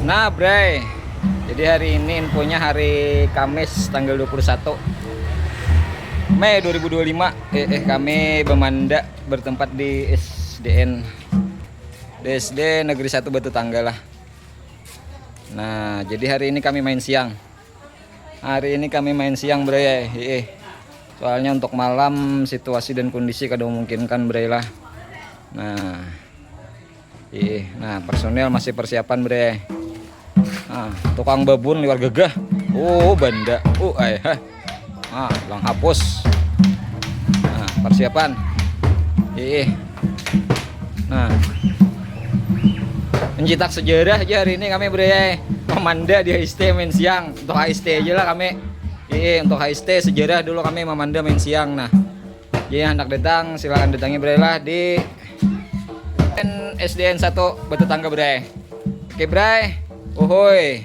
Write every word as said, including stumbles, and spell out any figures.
Nah, Bray, jadi hari ini infonya hari Kamis tanggal dua puluh satu Mei dua ribu dua puluh lima. Eh, eh, kami bamanda bertempat di S D N, di S D Negeri satu Batu Tangga lah. Nah, jadi hari ini kami main siang. Hari ini kami main siang, Bray. Heeh. Soalnya untuk malam situasi dan kondisi kada memungkinkan, Bray lah. Nah, Ih, nah, personil masih persiapan, Bre. Nah, tukang babun liwar gagah. Oh, banda. Oh, ai, hah. Nah, ulang hapus. Nah, persiapan. Ih. Nah. Mencetak sejarah aja hari ini kami, Bre. Mamanda di H S T main siang. Untuk H S T aja lah kami. Ih, untuk H S T sejarah dulu kami mamanda main siang. Nah, jadi handak datang, silakan datangi, Bre lah, di S D N satu Batu Tangga, Bray. Oke, Bray. Uhuy.